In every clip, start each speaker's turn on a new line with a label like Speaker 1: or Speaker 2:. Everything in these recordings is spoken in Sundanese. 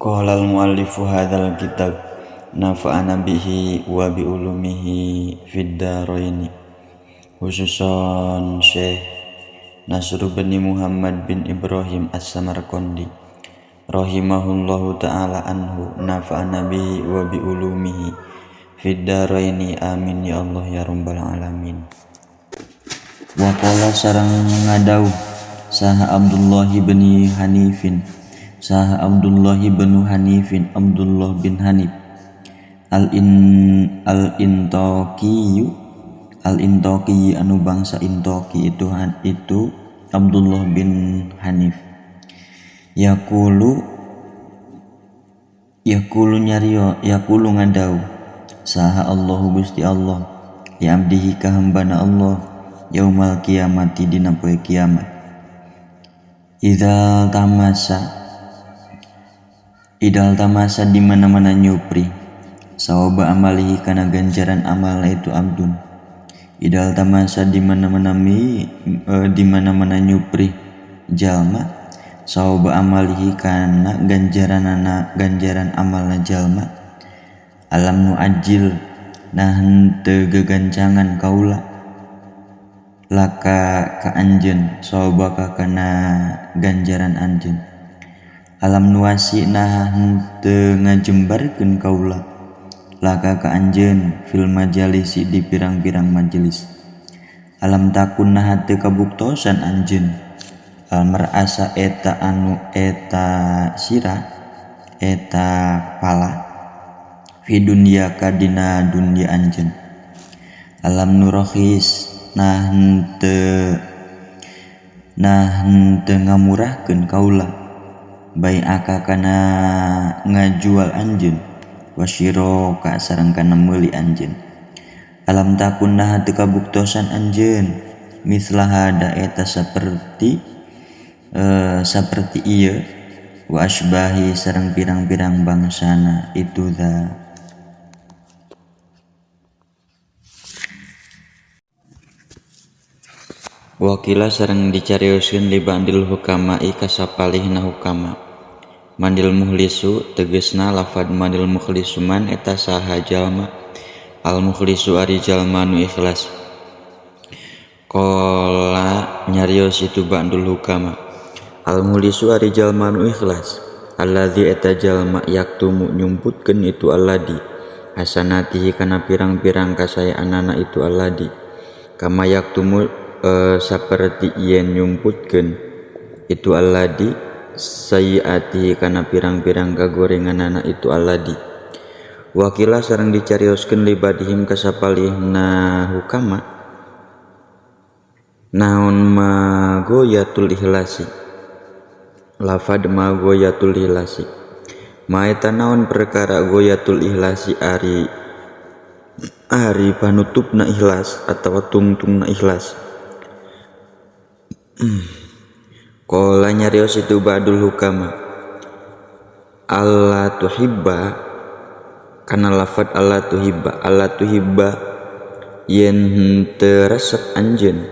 Speaker 1: Qala al-muallifu hadzal kitab nafa'ana bihi wa bi ulumihi fid dharaini, khususon Syekh Nasr bin Muhammad bin Ibrahim As-Samarqandi rahimahullahu taala anhu, nafa'ana bihi wa bi ulumihi fid dharaini, amin ya Allah ya rabbal alamin. Wa qala sareng ngadauh saha Abdullah bin Hanifin, saha Abdullah bin Hanifin, Abdullah bin Hanif al in al intoqiyu, al intoqi anu bangsa intoqi itu itu Abdullah bin Hanif. Yaqulu, yaqulu nyario, yaqulu ngadau saha Allahu Gusti Allah li abdihi ka hambana Allah yaumal kiamati dina poe kiamat. Idza tamasa, idal tamasa di mana-mana nyupri sawaba amalihi kana ganjaran amal itu abdun. Idal tamasa di mana-mana di mana-mana nyupri jalma sawaba amalihi kana ganjaranana ganjaran amalna jalma. Alam nu ajil nah henteu gegancangan kaula laka ka anjeun sawabaka kana ganjaran anjeun. Alam nuasi nah henteu ngajembarkeun kaula laka ka anjeun fil majalisi di pirang-pirang majelis. Alam takun nah teu kabuktosan anjeun almar'asa eta anu eta sirah eta pala fi dunya ka dina dunya anjeun. Alam nurakhis nah henteu ngamurahkeun kaula bai'aka kana ngajual anjeun wasyiraka sareng kana meuli anjeun. Alam takun nah teu kabuktosan anjeun mithla hada eta saperti saperti ieu wa asbahi sareng pirang-pirang bangsana itu dza. Wakila sareng dicarioskeun li ba'dil hukama'i kasapalihna hukama. Manil muhlisu tegesna lafad manil mukhlisu man eta saha jalma. Al mukhlisu ari jalma nu ikhlas. Qala nyarios itu ba'dul hukama. Al mukhlisu ari jalma nu ikhlas. Alladzi eta jalma yaktumu nyumputkeun itu alladzi hasanatihi kana pirang-pirang kasayaanana itu alladzi. Kama yaktumu saperti yen nyumputkeun itu alladzi sayiatihi kana pirang-pirang kagorenganana itu alladzi. Wakila sareng dicarioskeun libadihim kasapalihna hukama naon magoyatul ikhlasi. Lafad magoyatul ikhlasi maeta naon perkara goyatul ikhlasi ari ari panutupna ikhlas atawa tungtungna ikhlas. Qala nyarios itu ba'dul hukama alla tuhibba kana lafad alla tuhibba, alla tuhibba yen henteu resep anjeun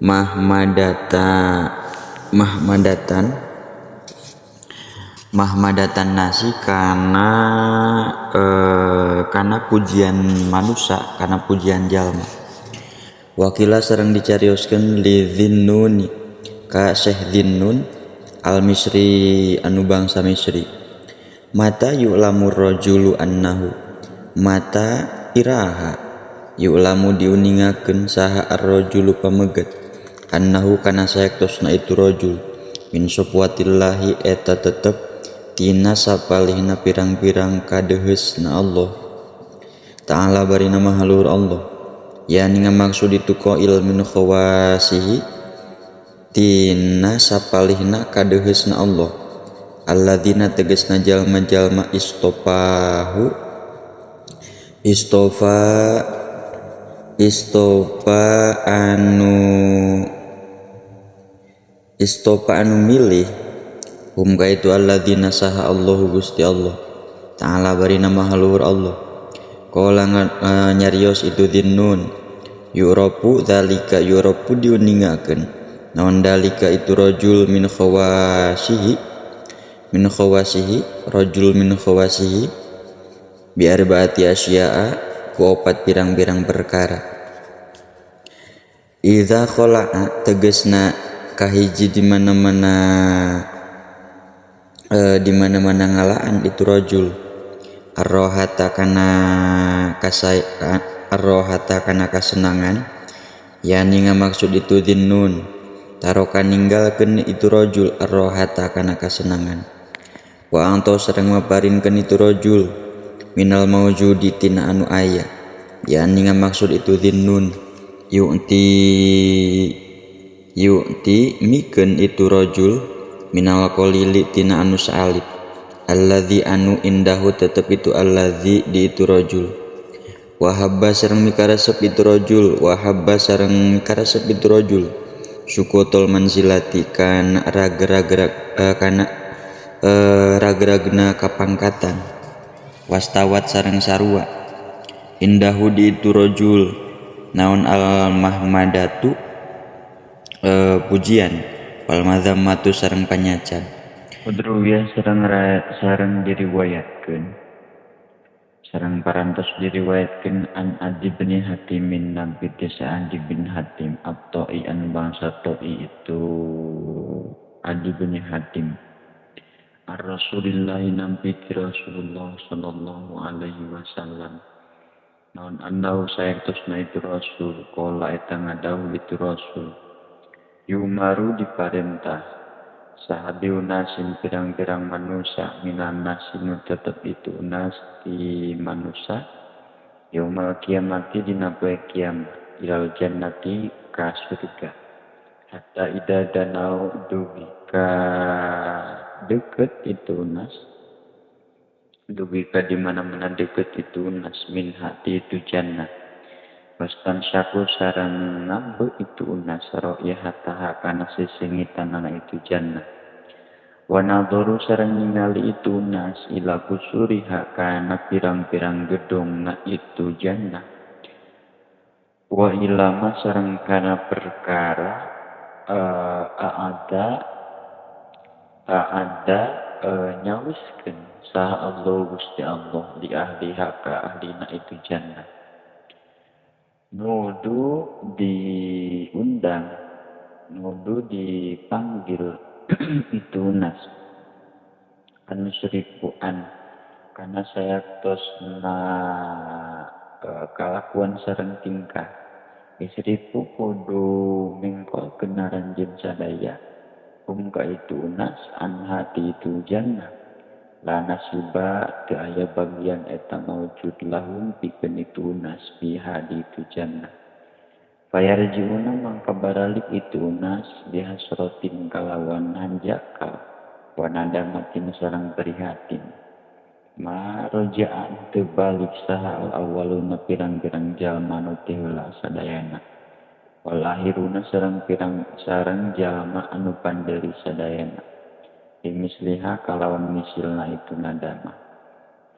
Speaker 1: mahmadata mahmadatan mahmadatan nasi kana kana pujian manusia, kana pujian jalma. Wakila sareng dicarioskeun li Dzinnuni ka Syekh Dzinnun al Misri anu bangsa Misri. Mata yu'lamu rajulu annahu mata iraha yu'lamu diuningakeun saha ar-rajulu pamegat annahu kana saektosna itu rajul min sufwatillahi eta tetep tina sapalihna pirang-pirang kadeheusna Allah ta'ala barina maha luhur Allah. Yani ngamaksud itu qail min khawasihi tina sapalihna kadeheusna Allah alladzina tegasna jalma-jalma istopahu istofa istofa anu istofa anu milih hum ka itu alladzina saha Allahu Gusti Allah ta'ala barina maha luhur Allah. Qala nyarios itu Dzinnun yurapu dzalika yurapu diuningakeun naon dalika itu rajul min khawasihi min khawasihi rajul min khawasihi bi arbaati asya'a ku opat pirang-pirang perkara. Idza khala'a tegasna kahiji di mana-mana di mana-mana ngalaan itu rajul arrohata kana kasai arrohata kana kasenangan yani ngamaksud itu dinnun taroka ninggalkeun itu rajul arrohata kana kasenangan wa angto sareng maparinkeun itu rajul minal maujudi tina anu aya yani ngamaksud itu dinnun yu'ti yu'ti mikeun itu rajul minal qalili tina anu saalit alladzi anu indahu tetep itu alladzi di itu rajul wahabba sareng mikaresep itu rajul wahabba sareng mikaresep itu rajul sukotol manzilati kana ragrag kana ragragna kapangkatan wastawat sareng sarua indahu di itu rajul naon al mahmadatu pujian wal madzammatu sareng panyacan.
Speaker 2: Udruwiyah sareng diriwayatkeun sareng parantos diriwayatkeun an Adi bin Hatimin nabi desa Adi bin Hatim at-Ta'i an bangsa Ta'i itu Adi bin Hatim ar Rasulillah nampi Rasulullah sallallahu alaihi wasallam naon andau saektosna itu Rasul qala eta ngadawuh itu Rasul yumaru diparentah sahabi unasin pirang-pirang manusia minan nasinu tetep itu unas di manusia yaumal kiamati dina poe kiamat ilal jannati ka surga hatta ida danau dugi ka deket itu unas dugi ka di mana-mana deket itu unas min hati itu jannah wastan syaku sareng ngambe itu unas ro'yahataha kana sisingitanana itu jannah wa nadharu sareng ningali itu unas ila kusuriha kana pirang-pirang gedongna itu jannah wa ilama sareng kana perkara aada nyawiskeun saha Allah Gusti Allah di ahliha ka ahlina itu jannah. Nudu diundang, nudu dipanggil itu nas anu seribuan karena saya tos na kalakuan sareng tingkah isripu kudu mengkol kenaran jen sadaya ka itu nas an hati itu jannah la nasiba teu aya bagian eta maujud lahum pikeun itu nas biha di itu jannah fayarjiuna mangka baralik itu nas bihasratin kalawan hanjakal wa nadamatin sareng prihatin ma roja'an teu balik saha al awwaluna pirang-pirang jalma nu teu heula sadayana wal akhiruna sareng pirang sareng jalma anu pandeuri sadayana misliha kalawan misilna itu nadama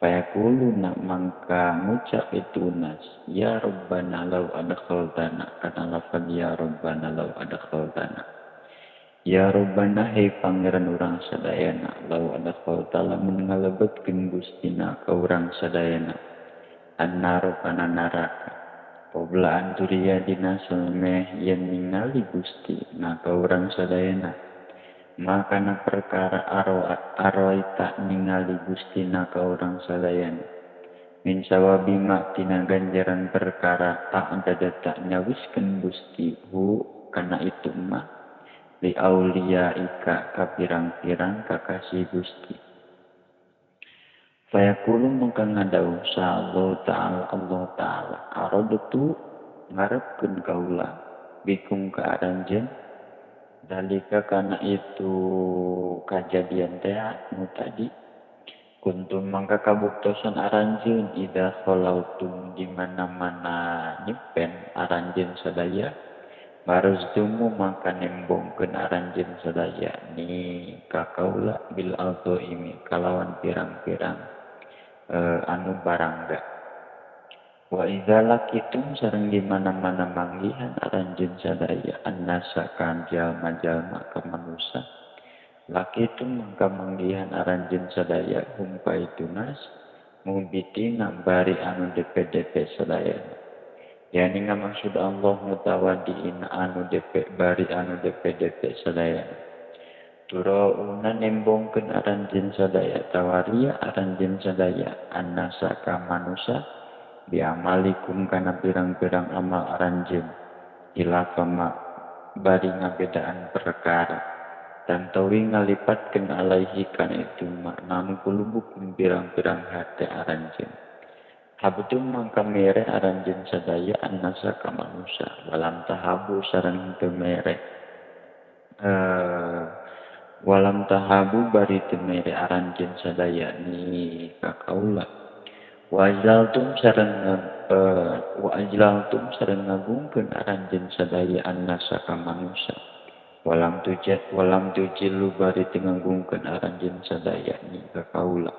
Speaker 2: fayaquluna mangka ngucap itu nas ya rabbana law adkhaltana kana lafaz ya rabbana law adkhaltana ya rabbana hei pangeran urang sadayana law adkhalta lamun ngalebetkeun Gustina ka urang sadayana annar kana neraka qabla an turiya dina salmeh yen ningali Gusti na ka urang sadayana makana perkara aroita ningali Gustina ka urang sadayana min sawabi ma tina ganjaran perkara tak dada nyawiskeun Gusti hu kana itu mah li aulia ika ka pirang-pirang kakasih Gusti fayaqulu mangka ngadawuh sa Allah ta'ala Allah ta'ala aradtu ngarepkeun kaula bikum ka aranjeun dalika kana itu kajadian teh nu tadi kuntum mangka kabuktosan aranjeun ida khalautum di mana-mana nyepen aranjeun sadaya baruztumu mangka nembongkeun aranjeun sadaya ni ka kaula bil altoimi kalawan pirang-pirang anu barangga wa idza laqitum sareng di mana-mana manggihan aranjeun sadaya annasa ka jalma-jalma ka manusa Lakitum mangka manggihan aranjeun sadaya hum ka itu nas mubitina bari anu depe-depe sadayana. Yani ngamaksud Allah mutawadiina anu depe bari anu depe-depe sadayana. Turauna nembongkeun aranjeun sadaya tawaria aranjeun sadaya annasa ka manusa biamalikum kana pirang-pirang amal aranjeun khilafama bari ngabedaan perkara. Tantawi ngalipatkeun alaihi kana itu makna kulubukum pirang-pirang hate aranjeun. Habtum mangka mere aranjeun sadaya annasa ka manusa walam tahabu sareng teu mere walam tahabu bari teu mere aranjeun sadaya ni ka kaula. Wa ajlaltum sareng wa ajlaltum sareng ngagungkeun aranjeun sadaya annasa ka manusa. Walam tujat walam tujilu bari teu ngagungkeun aranjeun sadaya ni ka kaula.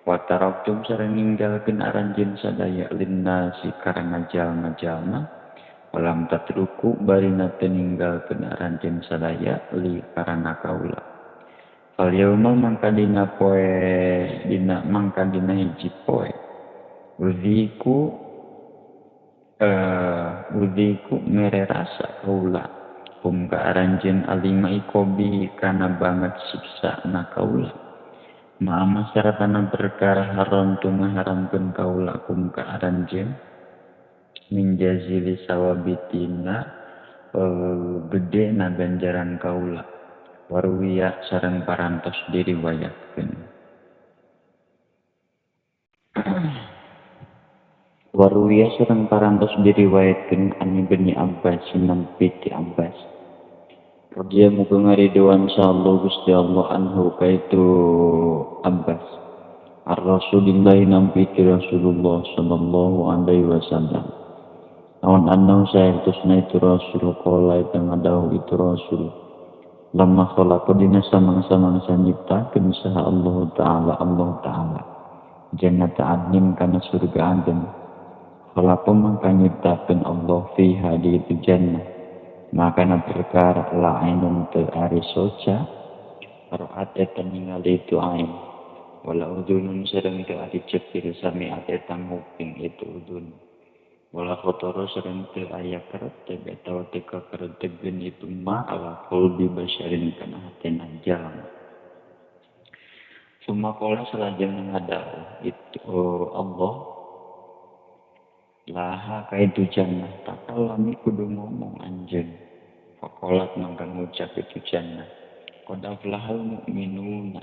Speaker 2: Wa taraktum sareng ninggalkeun aranjeun sadaya linnasi karana jalma-jalma. Walam tatruku bari teu ninggalkeun aranjeun sadaya li karana kaula. Fal yauma mangka dina poe dina mangka dina hiji poe udziku udziku mere rasa kaula hum ka aranjeun alima ikobi kana banget siksa na kaula. Ma'ama saratana perkara haram tu ngaharamkeun kaula kum ka aranjeun min jazili sawabitina gede na ganjaran kaula. Warwiya sareng parantos diriwayatkeun. Warwiya sareng parantos diriwayatkeun an Ibni Abbas nampi ti Abbas. Dia muga ngaridoan Allah Gusti Allah anhu kaitu Abbas. Ar-Rasulillah nampi ti Rasulullah sallallahu alaihi wasallam. Awan annahu saertosna itu Rasul qala eta ngadawuh itu Rasul. Lamma khalaqa dina samang-samangsa nyiptakeun saha Allah Ta'ala Allah Ta'ala. Jannata adnin kana surga adn. Khalaqa mangka nyiptakeun Allah fiha di itu jannah. Makana perkara la ainun teu ari soca ra'at eta ningali itu ain wala udunun sareng teu ari cepir sami'at eta nguping itu udun wala khotoro sareng teu aya kareteg atawa teu kakaretegeun itu ma ala qalbi basyarin kana hatena jalma. Summa qala salajengna ngadawuh itu Allah laha kaitu jannah takalami kudu ngomong anjeun. Faqalat mangka ngucap itu jannah qad aflahal mu'minuna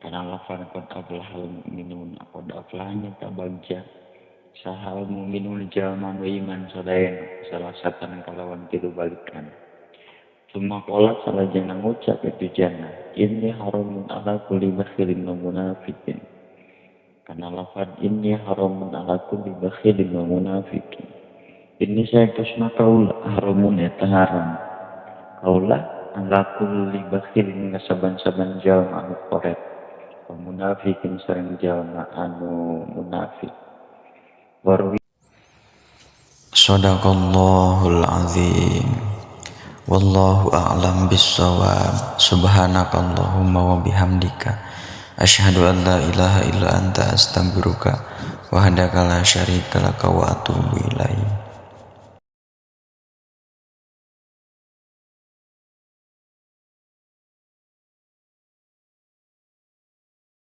Speaker 2: kana lafal qad aflahal mu'minuna qad aflahnya tabagja sahal mu'minun jalma nu iman sadayana salah satan kalawan tilu balikan. Summa qalat salajengna ngucap itu jannah inni haramun ala kulli bakhilin wa munafiqin. Karena lafad ini haramun ala kulli bakhilin wa munafiqin. Ini saektosna kaula haramun eta haram. Kaula ala kulli bakhilin ngasaban-saban jalma anu koret. Wa munafiqin sareng jalma anu munafik. Warwi
Speaker 1: Shadaqallahul azim. Wallahu a'lam bissawab. Subhanakallahumma wa bihamdika. Asyhadu an la ilaha illa anta astaghfiruka wa wahdaka la syarika laka wa atubu ilaik.